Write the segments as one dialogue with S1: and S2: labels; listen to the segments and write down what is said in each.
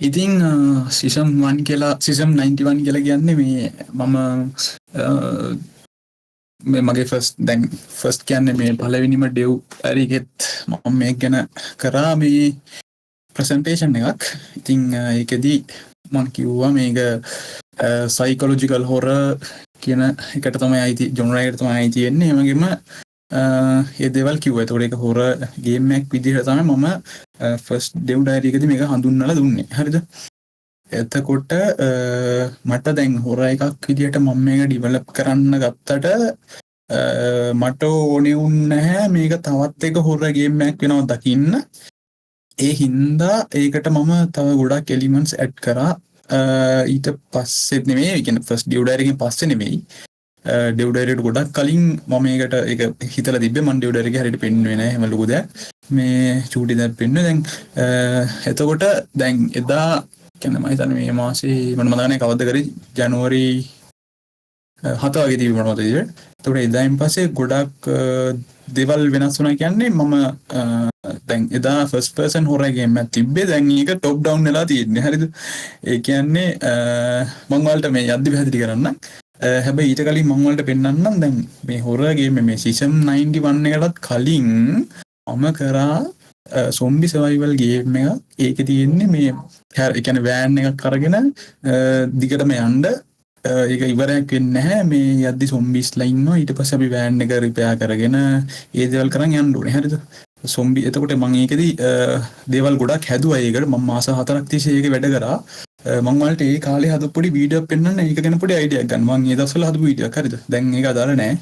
S1: ඉතින් සිසම් 1 කියලා, සිසම් 91 කියලා කියන්නේ මේ මම මේ මගේ ෆස්ට්, දැන් ෆස්ට් කියන්නේ මේ පළවෙනිම ඩෙව් ඩයරි එකෙත් මම මේක ගැන කරා මේ ප්‍රසන්ටේෂන් එකක්. ඉතින් ඒකෙදි මං කිව්වා මේක සයිකොලොජිකල් හොරර් කියන එකට තමයි අයිති, ජොනර් එකට තමයි අයිති වෙන්නේ. ඒ වගේම ඒ දේවල් කිව්වා. ඒතකොට ඒක හොරර් ගේම් එකක් විදිහට තමයි මම ෆස්ට් ඩෙව් ඩයරි එකේදී මේක හඳුන්වලා දුන්නේ. හරිද? එතකොට මට දැන් හොරර් එකක් විදිහට මම මේක ඩිවෙලොප් කරන්න ගත්තට මට ඕනේ වුණ නැහැ මේක තවත් එක හොරර් ගේම් එකක් වෙනවා දකින්න. ඒ හින්දා ඒකට මම තව ගොඩක් එලිමන්ට්ස් ඇඩ් කරා. ඊට පස්සෙත් නෙමෙයි, ඒ කියන්නේ ෆස්ට් ඩෙව් ඩයරි එකෙන් පස්සේ නෙමෙයි, ඩෙව් ඩයරි එකට ගොඩක් කලින් මම මේකට ඒක හිතලා තිබ්බේ. මම ඩෙව් ඩයරි එකේ හරියට පෙන්නුවේ නෑ එහෙම ලොකු දෙයක්, මේ චූටි දෙයක් පෙන්නුවේ. දැන් එතකොට දැන් එදා කියන්නේ මම හිතන්නේ මේ මාසේ, මට මතක නෑ කවද්ද කරේ, ජනුවරි 7 වගේ තිබ්බේ මට මතක විදිහට. එතකොට එදායින් පස්සේ ගොඩක් දේවල් වෙනස් වුණා. කියන්නේ මම දැන් එදා ෆස්ට් පර්සන් හොරර් ගේම් එකක් තිබ්බේ, දැන් ඒක ටොප් ඩවුන් වෙලා තියෙන්නේ. හරිද? ඒ කියන්නේ මං ඔයාලට මේ යද්දි පැහැදිලි කරන්නම්. හැබැයි ඊට කලින් මං ඔයාලට පෙන්නන්නම් දැන් මේ හොරර් ගේම් මේ සීසන් 91 එකටත් කලින් මම කරා සොම්බි සර්වයිවල් ගේම් එකක්. ඒකේ තියෙන්නේ මේ ඒ කියන්නේ වෑන් එකක් අරගෙන දිගටම යන්න, ඒක ඉවරයක් වෙන්නේ නැහැ. මේ යද්දි සොම්බිස්ලා ඉන්නවා. ඊට පස්සේ අපි වෑන් එක රිපෙයාර් කරගෙන ඒ දේවල් කරන් යන්න ඕනේ. හරිද? සොම්බි. එතකොට මං ඒකෙදි දේවල් ගොඩක් හැදුවා. ඒකට මං මාස 4ක් තිස්සේ ඒකේ වැඩ කරා. මං ඔයාලට ඒ කාලේ හදපු පොඩි වීඩියෝ එකක් පෙන්නන්න, ඒක ගැන පොඩි අයිඩියා එකක් ගන්න. මං ඒ දවස්වල හදපු වීඩියෝ එකක්. හරිද? දැන් ඒක අදාළ නෑ.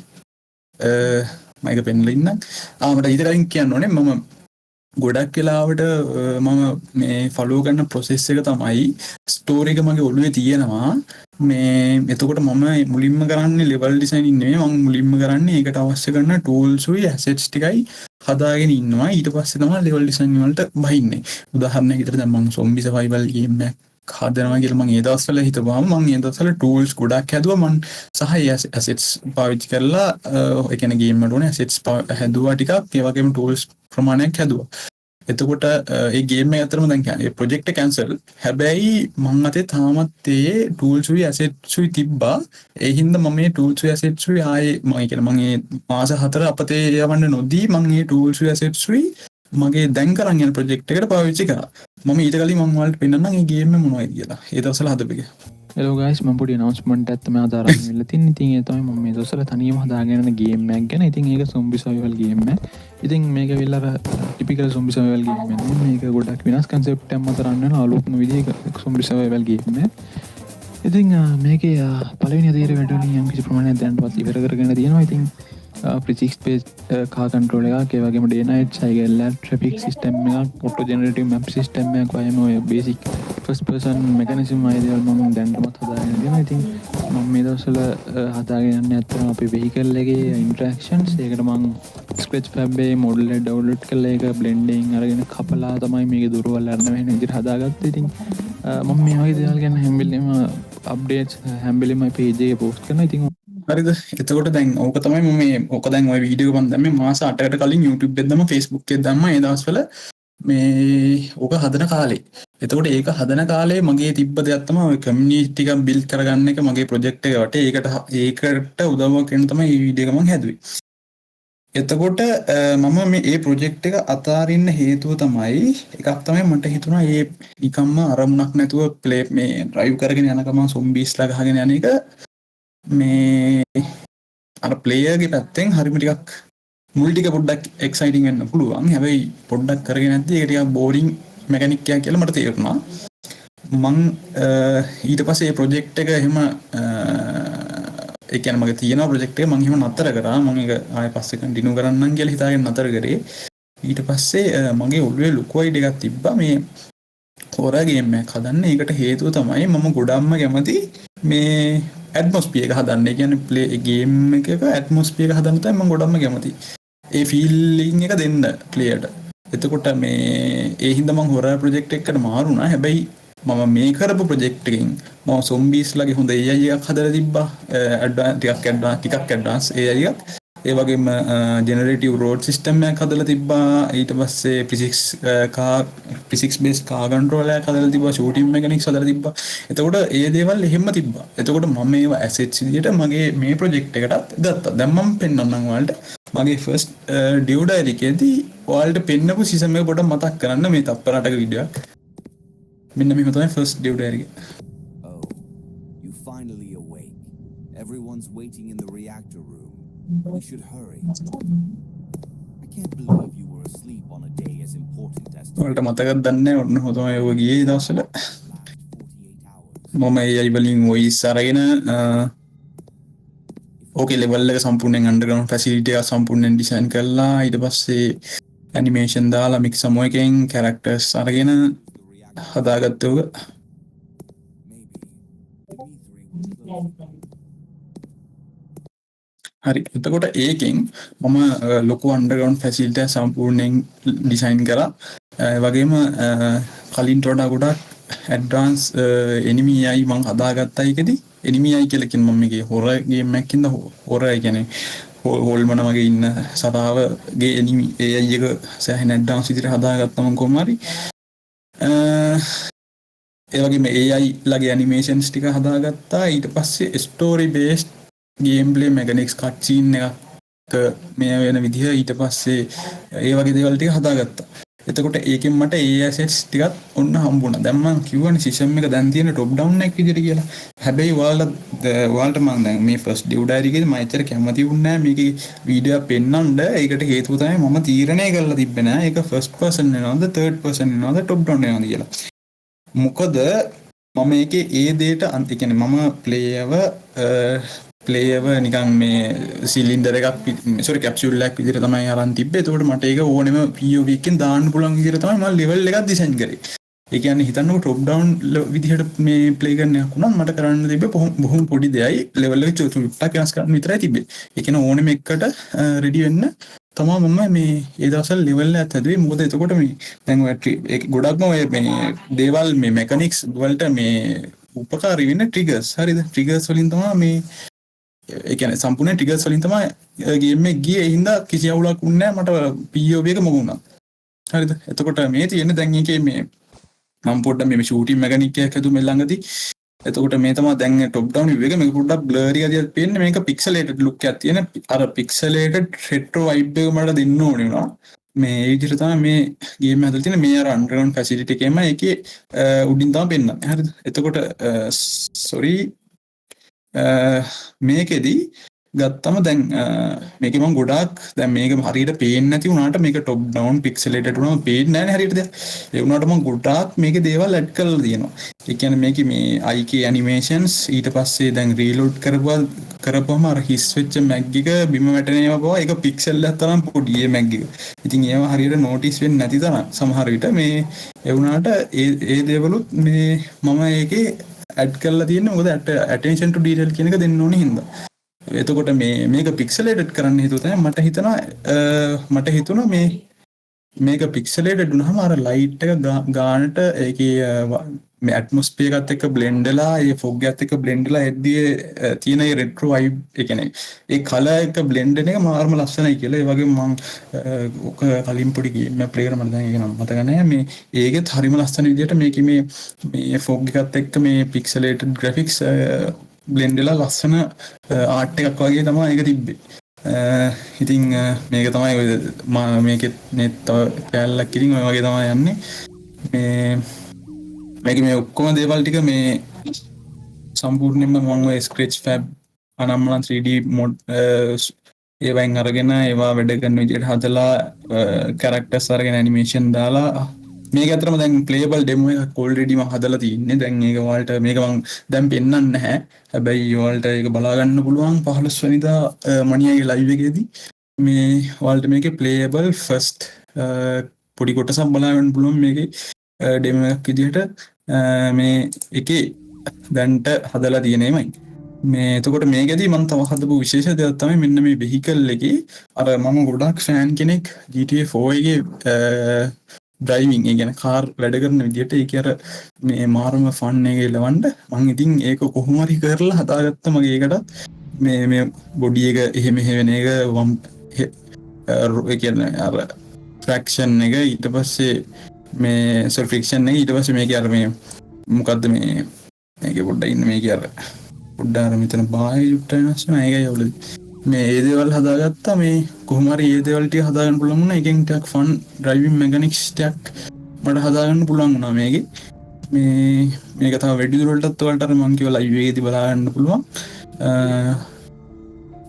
S1: මම ඒක පෙන්නලා ඉන්නම්. ආ, මට ඊට කලින් කියන්න ඕනේ, මම ගොඩක් වෙලාවට මම මේ ෆලෝ කරන ප්‍රොසෙස් එක තමයි ස්ටෝරි එක මගේ ඔළුවේ තියෙනවා. මේ එතකොට මම මුලින්ම කරන්නේ ලෙවල් ඩිසයිනින් නෙමෙයි, මම මුලින්ම කරන්නේ ඒකට අවශ්‍ය කරන ටූල්ස් උයි ඇසෙට්ස් ටිකයි හදාගෙන ඉන්නවා. ඊට පස්සේ තමයි ලෙවල් ඩිසයින් වලට බහින්නේ. උදාහරණයක් විදිහට දැන් මම සොම්බි සර්වයිවල් ගේම් එකක් හදනවා කියලා මං ඒ දවස්වල හිතුවාම මං ඒ දවස්වල ටූල්ස් ගොඩක් හැදුවා මං සහ ඒ ඇසෙට්ස් පාවිච්චි කරලා. ඒ කියන්නේ ගේම් වලට ඕනේ ඇසෙට්ස් හැදුවා ටිකක්, ඒ වගේම ටූල්ස් ප්‍රමාණයක් හැදුවා. එතකොට ඒ ගේම් එක ඇත්තටම දැන් කියන්නේ ඒ ප්‍රොජෙක්ට් එක කැන්සල්. හැබැයි මං අතේ තාමත් ඒ ටූල්ස් උයි ඇසෙට්ස් උයි තිබ්බා. ඒ හින්දා මම මේ ටූල්ස් උයි ඇසෙට්ස් උයි ආයේ මං ඒ කියන්නේ මං ඒ මාස 4 අපතේ යවන්න නොදී මං ඒ ටූල්ස් උයි ඇසෙට්ස් උයි මගේ දැන් කරන් යන ප්‍රොජෙක්ට් එකට පාවිච්චි කරා. මම ඊට කලින් මං ඔයාලට පෙන්නන්නම් ඒ ගේම් එක මොනවද කියලා. ඒ දවස්වල හදපු එක.
S2: හෙලෝ ගයිස්, මම පොඩි ඇනවුන්ස්මන්ට් එකක් තමයි අද අරන් ඇවිල්ලා තින්නේ. ඉතින් ඒ තමයි මම මේ දවස්වල තනියම හදාගෙන යන ගේම් එකක් ගැන. ඉතින් ඒක සොම්බි සර්වයිවල් ගේම් එකක්. ඉතින් මේක ඇවිල්ලා අර ටිපිකල් සොම්බි සර්වයිවල් ගේම් එකක් නෙමෙයි. මේක ගොඩක් වෙනස් කන්සෙප්ට් එකක් මත රන් වෙන අලුත්ම විදිහක සොම්බි සර්වයිවල් ගේම් එකක්. ඉතින් මේකේ පළවෙනි අදියර වැඩ වලින් යම් කිසි ප්‍රමාණයක් දැනටමත් ඉවර කරගෙන තියෙනවා. ඉතින් ෆිසික්ස් බේස් කාර් කන්ට්‍රෝල් එකක්, ඒ වගේම day night cycle lab traffic system එකක්, ඔටෝ ජෙනරේටිව් මැප් සිස්ටම් එකක් වගේම ඔය බේසික් ෆස්ට් පර්සන් මෙකැනිසම් අය දේවල් මම දැනටමත් හදාගෙන තියෙනවා. ඉතින් මම මේ දවස්වල හදාගෙන යන්නේ ඇත්තටම අපේ වෙහිකල් එකේ ඉන්ටරැක්ෂන්ස්. ඒකට මං ස්ක්‍රැච් ෆැබ් එකේ මොඩල් එක ඩවුන්ලෝඩ් කරලා ඒක බ්ලෙන්ඩින් අරගෙන කපලා තමයි මේකේ දොරවල් අරන වෙන විදිහට හදාගත්තේ. ඉතින් මම මේ වගේ දේවල් ගැන හැම වෙලේම අප්ඩේට්ස් හැම වෙලේම පේජ් එකේ පෝස්ට් කරනවා. ඉතින්
S1: හරිද? එතකොට දැන් ඕක තමයි මම මේ ඕක දැන් ඔය වීඩියෝ එක මම දැම්මේ මාස 8කට කලින් YouTube එකේ දැම්මා, Facebook එකේ දැම්මා ඒ දවස්වල මේ ඕක හදන කාලේ. එතකොට ඒක හදන කාලේ මගේ තිබ්බ දෙයක් තමයි ඔය කමියුනිටි එකක් බිල්ඩ් කරගන්න එක මගේ ප්‍රොජෙක්ට් එක වටේ. ඒකට ඒකට උදව්වක් වෙන්න තමයි මේ වීඩියෝ එක මං හැදුවේ. එතකොට මම මේ ඒ ප්‍රොජෙක්ට් එක අතාරින්න හේතුව තමයි, එකක් තමයි මට හිතුණා ඒ නිකම්ම අරමුණක් නැතුව ප්ලේ මේ ඩ්‍රයිව් කරගෙන යන ගමන් සොම්බීස්ලා ගහගෙන යන එක මේ අර ප්ලේයර්ගේ පැත්තෙන් හරිම ටිකක් මුල් ටික පොඩ්ඩක් එක්සයිටිං වෙන්න පුළුවන්. හැබැයි පොඩ්ඩක් කරගෙන යද්දි ඒක ටිකක් බෝරිං මෙකැනික් එකක් කියලා මට තේරුණා. මං ඊට පස්සේ මේ ප්‍රොජෙක්ට් එක එහෙම, ඒ කියන්නේ මගේ තියෙන ප්‍රොජෙක්ට් එක මං එහෙම නතර කරා. මං ඒක ආයෙ පස්සේ කන්ටිනියු කරන්නම් කියලා හිතාගෙන නතර කරේ. ඊට පස්සේ මගේ ඔළුවේ ලොකු අයිඩියා එකක් තිබ්බා මේ හොරර් ගේම් එකක් හදන්න. ඒකට හේතුව තමයි මම ගොඩක්ම කැමති මේ ඇට්මොස්ෆියර් එක හදන්න. ඒ කියන්නේ ප්ලේ ගේම් එකක ඇට්මොස්ෆියර් එක හදන්න තමයි මම ගොඩක්ම කැමති. ඒ ෆීලිං එක දෙන්න ප්ලේයර්ට. එතකොට මේ ඒ හින්දා මං හොරර් ප්‍රොජෙක්ට් එකකට මාරු වුණා. හැබැයි මම මේ කරපු ප්‍රොජෙක්ට් එකෙන් මම සොම්බීස්ලාගේ හොඳ AI එකක් හදලා තිබ්බා. ඇඩ්වාන්ස් ටිකක්, ඇඩ්වාන්ස් ටිකක් ඇඩ්වාන්ස් AI එකක්. ඒ වගේම ජෙනරේටිව් රෝඩ් සිස්ටම් එකක් හදලා තිබ්බා. ඊට පස්සේ physics car physics base car control එකක් හදලා තිබ්බා. ෂූටින් මෙකැනික්ස් හදලා තිබ්බා. එතකොට ඒ දේවල් එහෙම තිබ්බා. එතකොට මම මේවා ඇසෙට්ස් විදියට මගේ මේ ප්‍රොජෙක්ට් එකටත් ගත්තා. දැන් මම පෙන්නන්නම් ඔයාලට මගේ ෆස්ට් ඩිව් ඩයරි එකේදී ඔයාලට පෙන්නපු සිස්ටම් එක පොඩ්ඩක් මතක් කරන්න මේ තප්පර 8ක වීඩියෝ එකක්. මෙන්න මෙහෙම තමයි ෆස්ට් ඩිව් ඩයරි එක.
S3: Oh, you finally awake. Everyone's waiting in the reactor room. We should hurry. I can't believe you were asleep on a day as important as
S1: ඔයාලට මතකද දන්නේ නැහැ. ඔන්න ඔහොම තමයි ඔය ගියේ දවස්වල.
S3: last 48 hours.
S1: මම AI වලින් වොයිස් අරගෙන ඕකේ ලෙවල් එක සම්පූර්ණයෙන් අන්ඩර්ග්‍රවුන්ඩ් ෆැසිලිටි එක සම්පූර්ණයෙන් ඩිසයින් කරලා, ඊට පස්සේ ඇනිමේෂන් දාලා, මික්සමෝ එකෙන් කැරක්ටර්ස් අරගෙන
S3: The reactor.
S1: හදාගත්ත ඔක.
S3: Maybe Dmitri will close.
S1: හරි, එතකොට ඒකෙන් මම ලොකු අන්ඩර්ග්‍රවුන්ඩ් ෆැසිලිටි එකක් සම්පූර්ණයෙන් ඩිසයින් කරා. ඒ වගේම කලින්ට වඩා ගොඩක් ඇඩ්වාන්ස් එනිමි AI මං හදාගත්තා. ඒකෙදි එනිමි AI කියලා කියන්නේ මම මේකේ හොරර් ගේම් එකක් හින්දා, හොරර් ඒ කියන්නේ හොල්මන වගේ ඉන්න සතාවගේ එනිමි AI එක සෑහෙන ඇඩ්වාන්ස් විදිහට හදාගත්තා මං කොහොම හරි. ඒ වගේම AI ලගේ ඇනිමේෂන්ස් ටික හදාගත්තා. ඊට පස්සේ story based game play mechanics, cut scene එකක් මේ වෙන විදිහ, ඊට පස්සේ ඒ වගේ දේවල් ටික හදාගත්තා. එතකොට ඒකෙන් මට ඒ ඇසෙට්ස් ටිකත් ඔන්න හම්බුණා. දැන් මං කිව්වනේ සිස්ටම් එක දැන් තියෙන ටොප් ඩවුන් එකක් විදිහට කියලා. හැබැයි ඔයාලට මං දැන් මේ ෆස්ට් ඩිව් ඩයරි එකේදී මම එච්චර කැමති වුණේ නෑ මේකේ වීඩියෝ එකක් පෙන්නන්න. ඒකට හේතුව තමයි මම තීරණය කරලා තිබ්බේ නෑ ඒක ෆස්ට් පර්සන් වෙනවද, තර්ඩ් පර්සන් වෙනවද, ටොප් ඩවුන් වෙනවද කියලා. මොකද මම ඒකේ ඒ දේට, ඒ කියන්නේ මම ප්ලේයර්ව නිකන් මේ සිලින්ඩර් එකක්, සෝරි, කැප්සියුල් එකක් විදිහට තමයි අරන් තිබ්බේ. එතකොට මට ඒක ඕනෙම POV එකකින් දාන්න පුළුවන් විදිහට තමයි මම ලෙවල් එකක් ඩිසයින් කරේ. ඒ කියන්නේ හිතන්නකෝ ටොප් ඩවුන් විදිහට මේ ප්ලේ කරන එකක් වුණත් මට කරන්න තිබ්බේ බොහොම පොඩි දෙයයි, ලෙවල් එක චුට්ටක් වෙනස් කරන්න විතරයි තිබ්බේ. ඒ කියන්නේ ඕනෙම එකකට රෙඩි වෙන්න තමා මම මේ ඒ දවස්වල ලෙවල් එකත් හැදුවේ. මොකද එතකොට මේ දැන් ඔය ඒක ගොඩක්ම ඔය මේ දේවල් මේ මෙකැනික්ස් වලට මේ උපකාරී වෙන්නේ ට්‍රිගර්ස්. හරිද? ට්‍රිගර්ස් වලින් තමයි මේ, ඒ කියන්නේ සම්පූර්ණ ට්‍රිගර්ස් වලින් තමයි ගේම් එක ගියේ. ඒ හින්දා කිසි අවුලක් වුණේ නැහැ මට POV එක මොක වුණා. හරිද? එතකොට මේ තියෙන්නේ දැන් ඒකේ මේ මම පොඩ්ඩක් මේ ෂූටින් මෙකැනික් එකක් හැදුවා මේ ළඟදී. එතකොට මේ තමයි දැන් ටොප් ඩවුන් විව් එක. මේක පොඩ්ඩක් බ්ලරි ගතියක් පේන්නේ. මේක පික්සලේටඩ් ලුක් එකක් තියෙන. අර පික්සලේටඩ් රෙට්‍රෝ වයිබ් එක මට දෙන්න ඕනේ වුණා. මේ ඒ විදිහට තමයි මේ ගේම් එක හදලා තියෙන්නේ. මේ අර අන්ඩර්ග්‍රවුන්ඩ් ෆැසිලිටි එකේම ඒකේ උඩින් තමයි පෙන්නන්නේ. හරිද? එතකොට සෝරි, මේකෙදි ගත්තම දැන් මේකේ මම ගොඩාක් දැන් මේක හරියට පේන්නේ නැති වුණාට, මේක ටොප් ඩවුන් පික්සලේටඩ් වුණාම පේන්නේ නැහැ නේ හරියට දෙයක්. ඒ වුණාට මම ගොඩාක් මේකේ දේවල් ඇඩ් කරලා තියෙනවා. ඒ කියන්නේ මේකේ මේ IK animations, ඊට පස්සේ දැන් රීලෝඩ් කරපුවම අර හිස් වෙච්ච මැග් එක බිම වැටෙන ඒවා පවා, ඒක පික්සල් එකක් තරම් පොඩි ඒ මැග් එක. ඉතින් ඒවා හරියට නෝටිස් වෙන්නේ නැති තරම් සමහර විට මේ ඒ වුණාට ඒ ඒ දේවලුත් මේ මම ඒකේ ඇඩ් කරලා තියෙන්නේ, මොකද ඇටෙන්ෂන් ටු ඩීටේල් කියන එක දෙන්න ඕනේ හින්දා. එතකොට මේ මේක පික්සලේටඩ් කරන්න හේතුව තමයි මට හිතෙනවා මට හිතුණා මේ මේක පික්සලේටඩ් වුණාම අර ලයිට් එක ගානට ඒකේ මේ ඇට්මොස්ෆියර් එකත් එක්ක බ්ලෙන්ඩ් වෙලා, ඒ ෆොග් එකත් එක්ක බ්ලෙන්ඩ් වෙලා එද්දී තියෙන ඒ රෙට්‍රෝ වයිබ්, ඒ කියන්නේ ඒ කලර් එක බ්ලෙන්ඩ් වෙන එක මාරම ලස්සනයි කියලා. ඒ වගේම මං ඔක කලින් පොඩි ගේම් එකක් ප්ලේ කරා, මට දැන් ඒක නම මතක නෑ. මේ ඒකෙත් හරිම ලස්සන විදියට මේකේ මේ මේ ෆොග් එකත් එක්ක මේ පික්සලේටඩ් ග්‍රැෆික්ස් බ්ලෙන්ඩ් වෙලා ලස්සන ආර්ට් එකක් වගේ තමයි ඒක තිබ්බේ. ඉතින් මේක තමයි ඔය මේකෙත් මේ තව කෑල්ලක්. ඉතින් ඔය වගේ තමයි යන්නේ. මේ මේක මේ ඔක්කොම දේවල් ටික මේ සම්පූර්ණයෙන්ම මම ඔය ස්ක්‍රැච් ෆැබ් අනම්මනම් 3D mode ඒවෙන් අරගෙන ඒවා වැඩ කරන විදිහට හදලා, කැරක්ටර්ස් අරගෙන ඇනිමේෂන් දාලා, මේක ඇත්තටම දැන් ප්ලේබල් ඩෙමෝ එකක් ඔල්රෙඩි මම හදලා තින්නේ. දැන් ඒක ඔයාලට මේක මං දැන් පෙන්වන්නේ නැහැ. හැබැයි ඔයාලට ඒක බලා ගන්න පුළුවන් 15 වෙනිදා මණියාගේ ලයිව් එකේදී. මේ ඔයාලට මේකේ ප්ලේබල් ෆස්ට් පොඩි කොටසක් බලා ගන්න පුළුවන් මේකේ ඩෙමෝ එකක් විදිහට මේ එකේ දැන්ට හදලා තියෙන ඒමයි. මේ එතකොට මේකෙදී මම තව හදපු විශේෂ දෙයක් තමයි මෙන්න මේ වෙහිකල් එකේ අර මම ගොඩක් ෆෑන් කෙනෙක් GTA 4 එකේ ඩ්‍රයිවිං, ඒ කියන්නේ කාර් වැඩ කරන විදිහට. ඒකේ අර මේ මාරම ෆන් එක එලවන්න මං ඉතින් ඒක කොහොම හරි කරලා හදාගත්ත මගේ ඒකටත්. මේ මේ බොඩි එක එහෙම එහෙ වෙන එක, වම් ඒ කියන්නේ අර ෆ්‍රැක්ෂන් එක, ඊට පස්සේ මේ සෝරි ෆ්‍රික්ෂන් එක, ඊට පස්සේ මේකේ අර මේ මොකද්ද මේ මේකේ පොඩ්ඩක් ඉන්න, මේකේ අර පොඩ්ඩක් අර මෙතන බාහිර යුක්ත වෙනස් වෙනවා, ඒකයි අවුල. මේ ඒ දේවල් හදාගත්තා. මේ කොහොම හරි ඒ දේවල් ටික හදාගන්න පුළුවන් වුණා. ඒකෙන් ටිකක් ෆන් ඩ්‍රයිවිං මෙකැනික්ස් ටිකක් මට හදාගන්න පුළුවන් වුණා මේකේ. මේ මේක තව වැඩි දුරටත් ඔයාලට අර මං කිව්ව ලයිව් එකේදී බලා ගන්න පුළුවන්.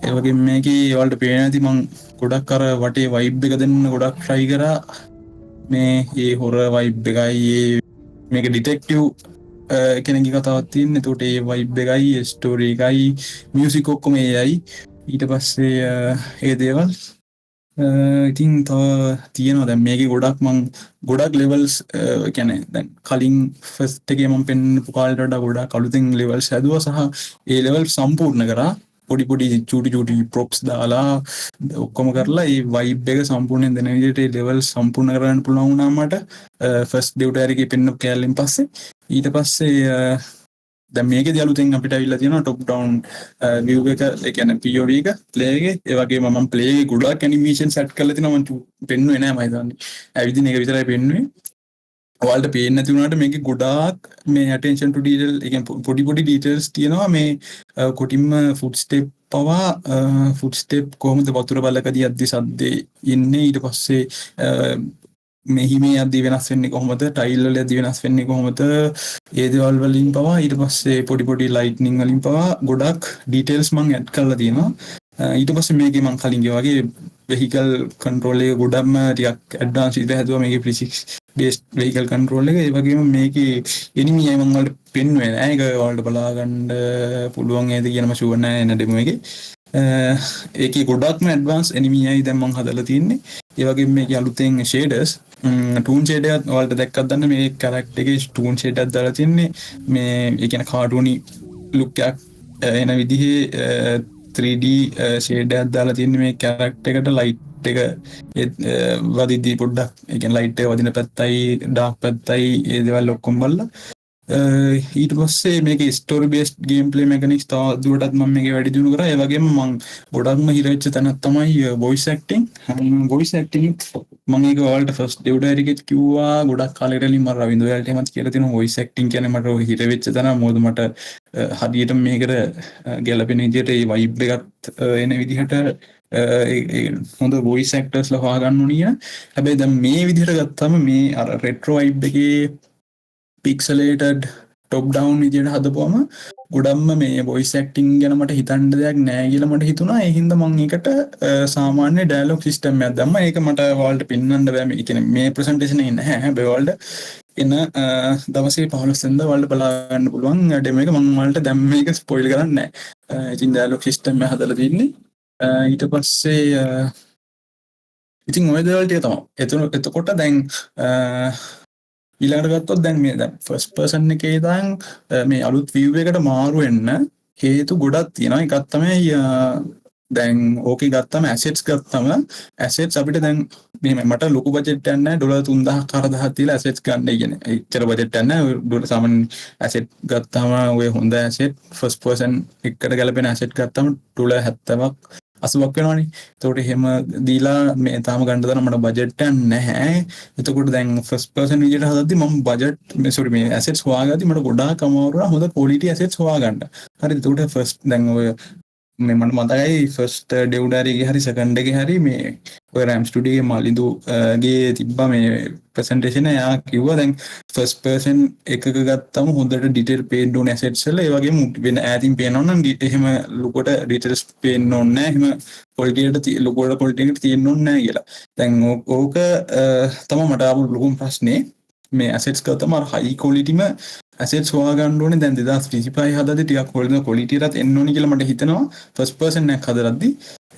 S1: ඒ වගේම මේකේ ඔයාලට පේන ඇති මං ගොඩක් අර වටේ වයිබ් එක දෙන්න ගොඩක් ට්‍රයි කරා. මේ ඒ හොරර් වයිබ් එකයි, ඒ මේක ඩිටෙක්ටිව් කෙනෙක්ගේ කතාවක් තියෙන්නේ. එතකොට ඒ වයිබ් එකයි, ඒ ස්ටෝරි එකයි, මියුසික් ඔක්කොම ඒ අයි. ඊට පස්සේ ඒ දේවල් ඉතින් තව තියෙනවා. දැන් මේකේ ගොඩක් මං ගොඩක් ලෙවල්ස්, කියන්නේ දැන් කලින් ෆස්ට් එකේ මං පෙන්නපු කාලේට වඩා ගොඩක් අලුතෙන් ලෙවල්ස් හැදුවා සහ ඒ ලෙවල් සම්පූර්ණ කරා. පොඩි පොඩි චූටි චූටි ප්‍රොප්ස් දාලා ඔක්කොම කරලා ඒ වයිබ් එක සම්පූර්ණයෙන් දෙන විදිහට ඒ ලෙවල් සම්පූර්ණ කරගන්න පුළුවන් වුණා මට ෆස්ට් ඩෙව් ඩයරි එකේ පෙන්නපු කෑල්ලෙන් පස්සේ. ඊට පස්සේ දැන් මේකේදී අලුතෙන් අපිට ඇවිල්ලා තියෙනවා ටොප් ඩවුන් විව් එක, ඒ කියන්නේ POV එක ප්ලේ එකේ. ඒ වගේම මම ප්ලේ එකේ ගොඩාක් ඇනිමේෂන් සෙට් කරලා තිනවා. මම පෙන්නුවේ නෑ, මම හිතන්නේ ඇවිදින එක විතරයි පෙන්නුවේ. ඔයාලට පේන්නේ නැති වුණාට මේකේ ගොඩාක් මේ ඇටෙන්ෂන් ටු ඩීටේල්, ඒ කියන්නේ පොඩි පොඩි ඩීටේල්ස් තියෙනවා. මේ කොටින්ම ෆුට් ස්ටෙප් පවා, ෆුට් ස්ටෙප් කොහොමද වතුර බලකදී යද්දි සද්දේ ඉන්නේ, ඊට පස්සේ මේ හිමේ යද්දි වෙනස් වෙන්නේ කොහොමද, ටයිල් වල යද්දි වෙනස් වෙන්නේ කොහොමද, ඒ දේවල් වලින් පවා, ඊට පස්සේ පොඩි පොඩි ලයිට්නින් වලින් පවා ගොඩක් ඩීටේල්ස් මං ඇඩ් කරලා තියෙනවා. ඊට පස්සේ මේකේ මං කලින් කිව්වා වගේ වෙහිකල් කන්ට්‍රෝල් එක ගොඩක්ම ටිකක් ඇඩ්වාන්ස් විදිහට හැදුවා මේකේ ෆිසික්ස් බේස්ඩ් වෙහිකල් කන්ට්‍රෝල් එක. ඒ වගේම මේකේ එනිමි අය මං ඔයාලට පෙන්නුවේ නෑ. ඒක ඔයාලට බලා ගන්න පුළුවන් නේද කියන මම ෂුවර් නෑ එන ඩෙමෝ එකේ. ඒකේ ගොඩක්ම ඇඩ්වාන්ස් එනිමි අය දැන් මං හදලා තියෙන්නේ. ඒ වගේම මේකේ අලුතෙන් ෂේඩර්ස්, ටූන් ෂේඩ් එකක් ඔයාලට දැක්කත් දන්න මේ කැරක්ටර් එකේ ටූන් ෂේඩ් එකක් දාලා තින්නේ. මේ ඒ කියන්නේ කාටූනි ලුක් එකක් එන විදිහේ 3D shade එකක් දාලා තින්නේ මේ කැරක්ටර් එකට. ලයිට් එක වදිද්දී පොඩ්ඩක්, ඒ කියන්නේ ලයිට් එක වදින පැත්තයි ඩාර්ක් පැත්තයි ඒ දේවල් ඔක්කොම බලලා. ඊට පස්සේ මේකේ story based game play mechanics තව දුරටත් මම මේකේ වැඩි දියුණු කරා. ඒ වගේම මං ගොඩක්ම හිර වෙච්ච තැනක් තමයි වොයිස් ඇක්ටිං. වොයිස් ඇක්ටිං මං ඒක ඔයාලට ෆස්ට් ඩෙව් ඩයරි එකෙත් කිව්වා. ගොඩක් කාලයකට කලින් මම රවින්ද්‍ර ඔයාලට එහෙමත් කියලා තියෙනවා වොයිස් ඇක්ටිං කියන්නේ මට ඔය හිර වෙච්ච තැන. මොකද මට හරියට මේකට ගැලපෙන විදිහට ඒ වයිබ් එකත් එන විදිහට හොඳ වොයිස් ඇක්ටර්ස්ලා හොයාගන්න ඕනිය. හැබැයි දැන් මේ විදිහට ගත්තම මේ අර රෙට්‍රෝ වයිබ් එකේ පික්සලේටඩ් ටොප් ඩවුන් විදියට හදපුවම ගොඩක්ම මේ වොයිස් ඇක්ටිං ගැන මට හිතන්න දෙයක් නෑ කියලා මට හිතුණා. ඒ හින්දා මං ඒකට සාමාන්‍ය ඩයලොග් සිස්ටම් එකක් දැම්මා. ඒක මට ඔයාලට පෙන්වන්න බෑ. මේ කියන්නේ මේ ප්‍රසන්ටේෂන් එකේ නැහැ. හැබැයි ඔයාලට එන දවසේ 15 වෙනිදා ඔයාලට බලා ගන්න පුළුවන් ඩෙමෝ එක. මං ඔයාලට දැන් මේක ස්පොයිල් කරන්නේ නෑ. ඉතින් ඩයලොග් සිස්ටම් එක හදලා තින්නේ. ඊට පස්සේ ඉතින් ඔය දේවල් ටික තමයි. එතකොට දැන් ඊළඟට ගත්තොත් දැන් මේ දැන් ෆස්ට් පර්සන් එකේ ඉඳන් මේ අලුත් විව් එකට මාරු වෙන්න හේතු ගොඩක් තියෙනවා. එකක් තමයි දැන් ඕකේ ගත්තම ඇසෙට්ස් ගත්තම ඇසෙට්ස් අපිට දැන් මෙහෙම මට ලොකු බජට් එකක් නැහැ ඩොලර් 3000ක් 4000ක් දීලා ඇසෙට්ස් ගන්න. ඒ කියන්නේ එච්චර බජට් එකක් නැහැ. ඩොලර් සාමාන්‍ය ඇසෙට් ගත්තාම ඔය හොඳ ඇසෙට් ෆස්ට් පර්සන් එකට ගැලපෙන ඇසෙට් ගත්තම ඩොලර් 70ක් 80ක් වෙනවනේ. එතකොට එහෙම දීලා මේ තාම ගන්න තරම් මට බජට් එකක් නැහැ. එතකොට දැන් ෆස්ට් පර්සන් විදියට හදද්දි මම බජට් මේ සෝරි මේ ඇසෙට්ස් හොයාගද්දි මට ගොඩාක් අමාරු වුණා හොඳ ක්වොලිටි ඇසෙට්ස් හොයාගන්න. හරිද? එතකොට ෆස්ට් දැන් ඔය මේ මට මතකයි ෆස්ට් ඩෙව් ඩයරි එකේ හරි සෙකන්ඩ් එකේ හරි මේ ඔය රෑම් ස්ටුඩියෝ එකේ මලිඳු ගේ තිබ්බා මේ ප්‍රසන්ටේෂන් එක. එයා කිව්වා දැන් ෆස්ට් පර්සන් එකක ගත්තම හොඳට ඩීටේල් පේන්න ඕනේ ඇසෙට්ස් වල. ඒ වගේම වෙන ඈතින් පේනවා නම් එහෙම ලොකුවට ඩීටේල්ස් පේන්න ඕනේ නැහැ. එහෙම ක්වොලිටි එකට ලොකුවට ක්වොලිටි එකට තියෙන්න ඕනේ නැහැ කියලා. දැන් ඕක තමයි මට ආපු ලොකුම ප්‍රශ්නේ. මේ ඇසෙට්ස් ගත්තම අර හයි ක්වොලිටිම ඇසෙට්ස් හොයාගන්න ඕනේ. දැන් 2025 හදද්දි ටිකක් හොඳ ක්වොලිටි එකත් එන්න ඕනේ කියලා මට හිතෙනවා ෆස්ට් පර්සන් එකක් හදද්දි.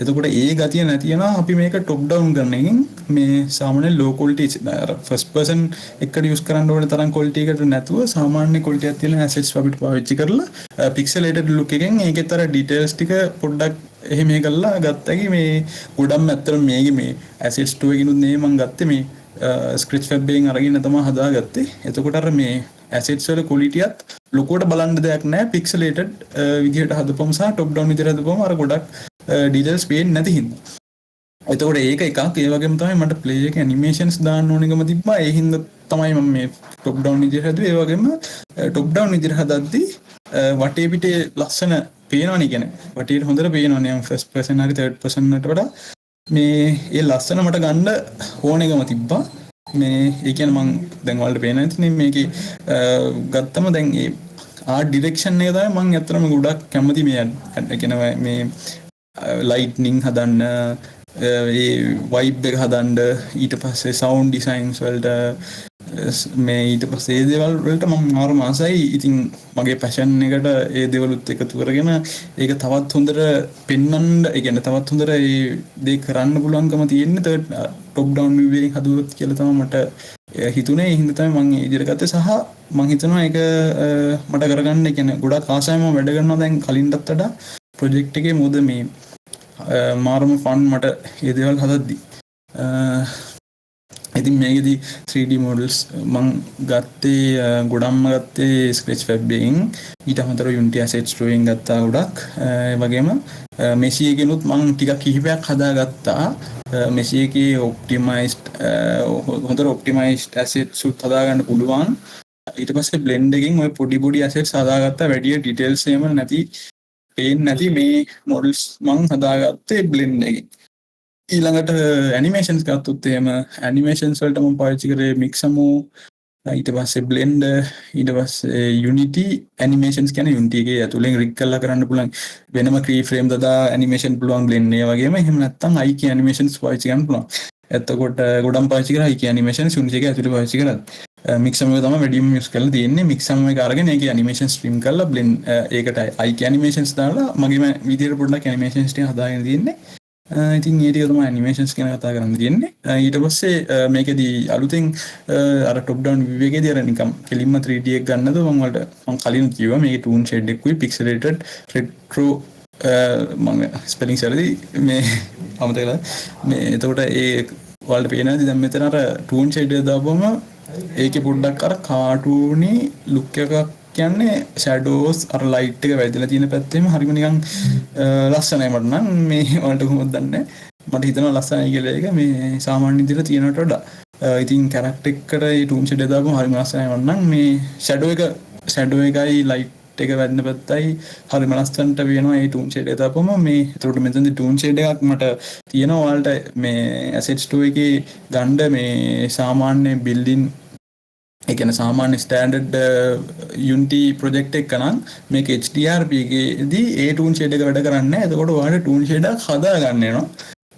S1: එතකොට ඒ ගතිය නැති වෙනවා අපි මේක ටොප් ඩවුන් කරන එකෙන්. මේ සාමාන්‍ය ලෝ ක්වොලිටි අර ෆස්ට් පර්සන් එකට යූස් කරන්න ඕන තරම් ක්වොලිටි එකට නැතුව සාමාන්‍ය ක්වොලිටි එකක් තියෙන ඇසෙට්ස් අපිට පාවිච්චි කරලා පික්සලේටඩ් ලුක් එකෙන් ඒකෙත් අර ඩීටේල්ස් ටික පොඩ්ඩක් එහෙම කරලා ගත්තකි. මේ ගොඩක්ම ඇත්තටම මේකේ මේ ඇසෙට්ස් ස්ටෝර් එකකිනුත් නෙමෙයි මං ගත්තේ, මේ ස්ක්‍රැච් ෆැබ් එකෙන් අරගෙන තමයි හදාගත්තේ. එතකොට අර මේ ඇසෙට්ස් වල ක්වොලිටියත් ලොකුවට බලන්න දෙයක් නෑ. පික්සලේටඩ් විදිහට හදපුවම සහ ටොප් ඩවුන් විදිහට හදපුවම අර ගොඩක් ඩීටේල්ස් පේන්නේ නැති හින්දා. එතකොට ඒක එකක්. ඒ වගේම තමයි මට ප්ලේ එකේ ඇනිමේෂන්ස් දාන්න ඕනකම තිබ්බා. ඒ හින්දා තමයි මම මේ ටොප් ඩවුන් විදිහට හැදුවේ. ඒ වගේම ටොප් ඩවුන් විදිහට හදද්දි වටේ පිටේ ලස්සන පේනවනේ. කියන්නේ වටේට හොඳට පේනවනේ ෆස්ට් පර්සන් හරි තර්ඩ් පර්සන් වලට වඩා. මේ ඒ ලස්සන මට ගන්න ඕනෙකම තිබ්බා. මේ ඒ කියන්නේ මං දැන් ඔයාලට පේන ඇතිනේ මේකේ ගත්තම දැන් ඒ ආර්ට් ඩිරෙක්ෂන් එක තමයි මං ඇත්තටම ගොඩක් කැමති. මේ ඒ කියන්නේ මේ ලයිට්නින් හදන්න, ඒ වයිබ් එක හදන්න, ඊට පස්සේ සවුන්ඩ් ඩිසයින්ස් වලට, මේ ඊට පස්සේ ඒ දේවල් වලට මම මාරම ආසයි. ඉතින් මගේ පැෂන් එකට ඒ දේවලුත් එකතු කරගෙන ඒක තවත් හොඳට පෙන්වන්න, ඒ කියන්නේ තවත් හොඳට ඒ දේ කරන්න පුළුවන්කම තියෙන්නේ තර්ඩ් ටොප් ඩවුන් විව් එකෙන් හදුවොත් කියලා තමයි මට හිතුනේ. ඒ හින්දා තමයි මං ඒ විදිහට ගත්තේ. සහ මං හිතනවා ඒක මට කරගන්න, ඒ කියන්නේ ගොඩක් ආසාවෙන් මම වැඩ කරනවා දැන් කලින්ටත් වඩා ප්‍රොජෙක්ට් එකේ. මොකද මේ මාරම ෆන් මට ඒ දේවල් හදද්දි. ඉතින් මේකෙදි 3D models මං ගත්තේ ගොඩක්ම ගත්තේ Sketchfab එකෙන්. ඊට අමතරව Unity Asset Store එකෙන් ගත්තා ගොඩක්. ඒ වගේම Messi එකෙනුත් මං ටිකක් කිහිපයක් හදාගත්තා. Messi එකේ ඔප්ටිමයිස්ඩ්, හොඳට ඔප්ටිමයිස්ඩ් ඇසෙට්ස් උත් හදාගන්න පුළුවන්. ඊට පස්සේ බ්ලෙන්ඩ් එකෙන් ඔය පොඩි පොඩි ඇසෙට්ස් හදාගත්තා. වැඩි ඩීටේල්ස් එහෙම නැති, පේන්නේ නැති මේ මොඩල්ස් මං හදාගත්තේ බ්ලෙන්ඩ් එකෙන්. ඊළඟට ඇනිමේෂන්ස් ගත්තොත් එහෙම ඇනිමේෂන්ස් වලට මම පාවිච්චි කරේ මික්සමෝ, ඊට පස්සේ බ්ලෙන්ඩර්, ඊට පස්සේ Unity ඇනිමේෂන්ස්. කියන්නේ Unity එකේ ඇතුලෙන් රිග් කරලා කරන්න පුළුවන් වෙනම කී ෆ්‍රේම් දාදා ඇනිමේෂන් පුළුවන් බ්ලෙන්ඩ් ඒ වගේම. එහෙම නැත්නම් IK animations පාවිච්චි කරන්න පුළුවන්. එතකොට ගොඩක් පාවිච්චි කරා IK animations Unity එකේ ඇතුලේ පාවිච්චි කරත්. මික්සමෝ එක තමයි වැඩිම යූස් කරලා තියෙන්නේ. මික්සමෝ එක අරගෙන ඒකේ ඇනිමේෂන් ස්ට්‍රීම් කරලා බ්ලෙන්ඩ් ඒකට IK animations දාලා මගේම විදියට පොඩ්ඩක් ඇනිමේෂන්ස් ටික හදාගෙන තියෙන්නේ. ඉතින් ඒ ටික තමයි ඇනිමේෂන්ස් ගැන කතා කරන්න තියෙන්නේ. ඊට පස්සේ මේකෙදි අලුතෙන් අර ටොප් ඩවුන් විව් එකේදී අර නිකම් කෙලින්ම 3D එක ගන්නද මම ඔයාලට මම කලින් කිව්වා මේකේ ටූන් ෂේඩ් එකකුයි පික්සලේටඩ් රෙට්‍රෝ, මම ස්පෙලිංස් වැරදි මේ අමතක කළා. මේ එතකොට ඒ ඔයාලට පේනවා ඇති දැන් මෙතන අර ටූන් ෂේඩ් එක දාපුවම ඒකේ පොඩ්ඩක් අර කාටූනි ලුක් එකක්, කියන්නේ ෂැඩෝස් අර ලයිට් එක වැදිලා තියෙන පැත්තේම හරිම නිකන් ලස්සනයි මට නම්. මේ ඔයාලට කොහොමද දන්නේ, මට හිතෙනවා ලස්සනයි කියලා ඒක මේ සාමාන්‍ය විදිහට තියෙනවට වඩා. ඉතින් කැරක්ටර් එකට ඒ ටූන් ෂේඩ් එක දාපුවම හරිම ලස්සනයි මට නම්. මේ ෂැඩෝ එක, ෂැඩෝ එකයි ලයිට් එක වැදෙන පැත්තයි හරිම ලස්සනට වෙනවා ඒ ටූන් ෂේඩ් එක දාපුවම. මේ එතකොට මෙතනදී ටූන් ෂේඩ් එකක් මට තියෙනවා. ඔයාලට මේ ඇසෙට් ස්ටෝර් එකේ ගන්න මේ සාමාන්‍ය බිල්ඩින්, ඒ කියන්නේ සාමාන්‍ය ස්ටෑන්ඩඩ් Unity project එක නම් මේක HDRP එකේදී ඒ ටූන් ෂේඩ් එක වැඩ කරන්නේ නැහැ. එතකොට ඔයාලට ටූන් ෂේඩ් එකක් හදා ගන්න වෙනවා.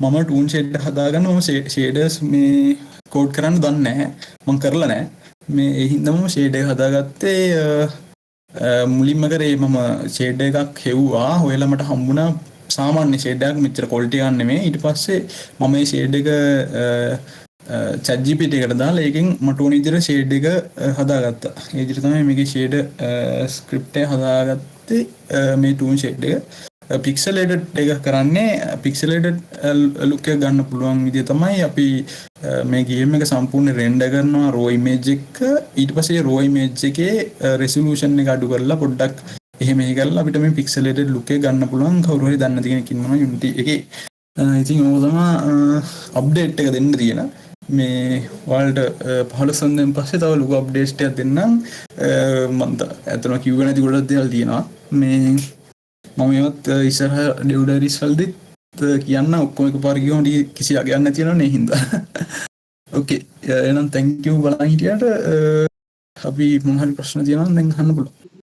S1: මම ටූන් ෂේඩ් හදාගන්න මම ෂේඩර්ස් මේ කෝඩ් කරන්න දන්නේ නැහැ. මං කරලා නැහැ. මේ ඒ හින්දා මම ෂේඩ් එක හදාගත්තේ මුලින්ම කරේ මම ෂේඩ් එකක් හෙව්වා, හොයලා මට හම්බුණා සාමාන්‍ය ෂේඩ් එකක්, මෙච්චර ක්වොලිටි එකක් නෙමෙයි. ඊට පස්සේ මම මේ ෂේඩ් එක chat GPT එකට දාලා ඒකෙන් මට ඕන විදිහට ෂේඩ් එක හදාගත්තා. ඒ විදිහට තමයි මේකේ ෂේඩ් ස්ක්‍රිප්ට් එක හදාගත්තේ මේ ටූන් ෂේඩ් එක. පික්සලේටඩ් එක කරන්නේ පික්සලේටඩ් ලුක් එක ගන්න පුළුවන් විදිය තමයි අපි මේ ගේම් එක සම්පූර්ණ රෙන්ඩර් කරනවා රෝ ඉමේජ් එක. ඊට පස්සේ රෝ ඉමේජ් එකේ රෙසොලූෂන් එක අඩු කරලා පොඩ්ඩක් එහෙම එහෙ කරලා අපිට මේ පික්සලේටඩ් ලුක් එක ගන්න පුළුවන්, කවුරු හරි දන්නේ නැති කෙනෙක් ඉන්නවා Unity එකේ. ඉතින් ඕක තමයි අප්ඩේට් එක දෙන්න තියෙන. මේ ඔයාලට 15 වෙනිදාන් පස්සේ තව ලොකු අප්ඩේට්ස් ටිකක් දෙන්නම්. මම ඇත්තටම කිව්වේ නැති ගොඩක් දේවල් තියෙනවා. මේ මම ඒවත් ඉස්සරහ ඩෙව් ඩයරිස් වලදීත් කියන්න. ඔක්කොම එකපාර කිව්වම කිසි අගයක් නැති වෙනවනේ ඒ හින්දා. ඕකේ, එහෙනම් thank you බලන් හිටියට. අපි මොන හරි ප්‍රශ්න තියෙනවා නම් දැන් අහන්න පුළුවන්.